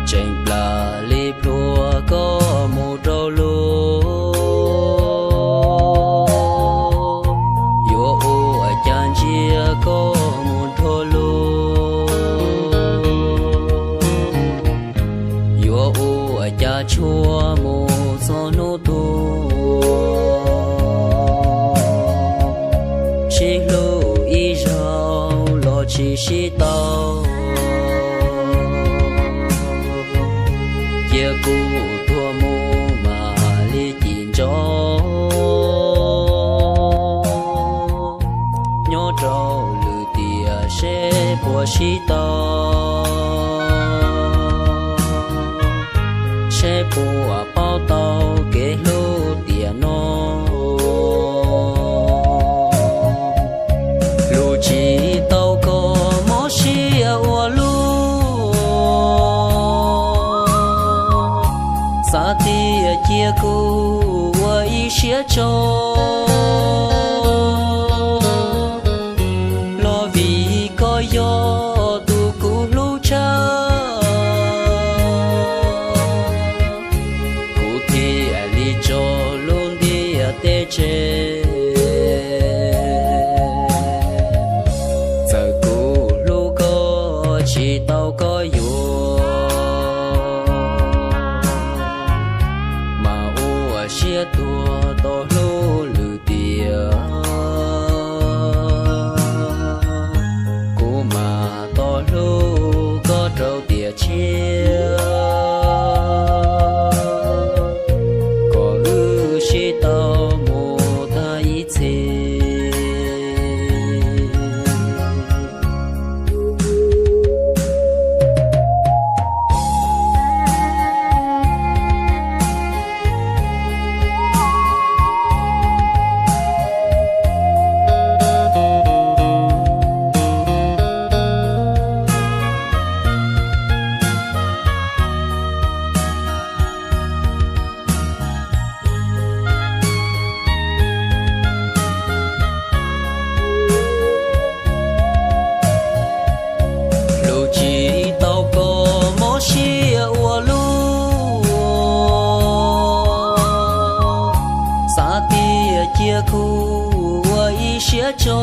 Tseem plam li plhuav koj mus rau luag, yuav ua cas ntsia koj mus nrog luag, yuav ua cas tshua mus txog hnub tuag. Sib hlub ib zaug los tsis sib tau, cia kuv tuag mus mam li cim ntsoov. Nyob rau lwm tiam seb puas sib tau, seb puas paub tau kev hlub tiam no. Hlub tsis tau koj mob siab ua luaj, xav tias cia kuv ua ib siab tso, los vim koj yog tus kuv hlub tshaj, kuv thiaj li tso lub ntiaj teb tseg. Txawm kuv hlub koj tsis tau koj yuav, mas ua siab tuag tau hlub lwm tiam. Kuv mas tau hlub koj rau tiam tshiab, kom wb sib tau mus tag ib txhis. Hlub tsis tau koj mob siab ua luaj, xav tias cia kuv ua ib siab tso,